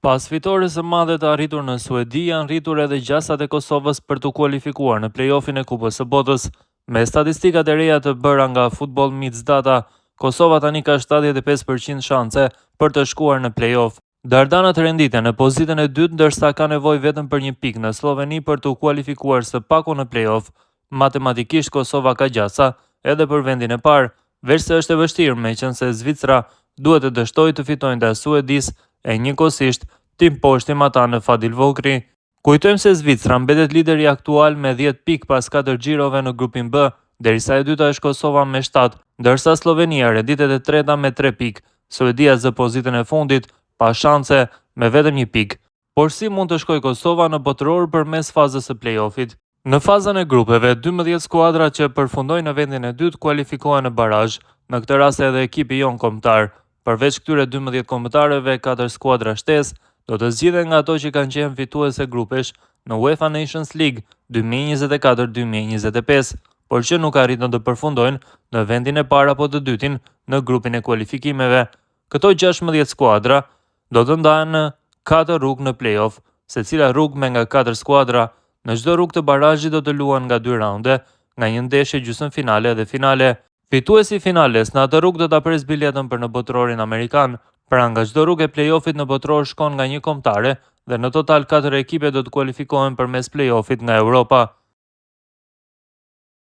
Pas fitores së madhe të arritur në Suedi janë rritur edhe gjasat e Kosovës për t'u kualifikuar në play-offin e Kupës së Botës. Me statistikat e reja të bëra nga Football Meets Data, Kosova tani ka 75% shanse për të shkuar në play-off. Dardanët renditen në pozitën e dytë ndërsa ka nevojë vetëm për një pikë në Slloveni për t'u kualifikuar së paku në play-off. Matematikisht Kosova ka gjasa edhe për vendin e parë, veçse është e vështirë meqenëse Zvicra duhet të dështojë të fitojë ndaj Suedisë e njëkohësisht t'i mposhtim ata në Fadil Vokrri. Kujtojmë se Zvicra mbetet lideri aktual me 10 pikë pas 4 xhirove në grupin B, derisa e dyta është Kosova me 7, ndërsa Sllovenia renditet e treta me 3 pikë. Suedia zë pozitën e fundit, pa shanse, me vetëm një pikë. Por si mund të shkojë Kosova në botëror përmes fazës së play-offit? Në fazën e grupeve, 12 skuadra që përfundojnë në vendin e dytë kualifikohen në barazh, në këtë rast edhe ekipi jonë kombëtar. Përveç këtyre 12 kombëtareve, 4 skuadra shtesë do të zgjidhen nga ato që kanë qenë fituese grupesh në UEFA Nations League 2024-2025, por që nuk arritën të përfundojnë në vendin e parë apo të dytin në grupin e kualifikimeve. Këto 16 skuadra do të ndahen në 4 rrugë në play-off, secila rrugë me nga 4 skuadra. Në çdo rrugë të barazhit do të luan nga 2 raunde, nga një ndeshje gjysmëfinale dhe finale. Fituesi i finales në atë rrugë do ta presë biletën për në botërorin amerikan. Pra nga çdo rrugë e play-offit në botëror shkon nga një kombëtare dhe në total 4 ekipe do të kualifikohen përmes play-offit nga Europa.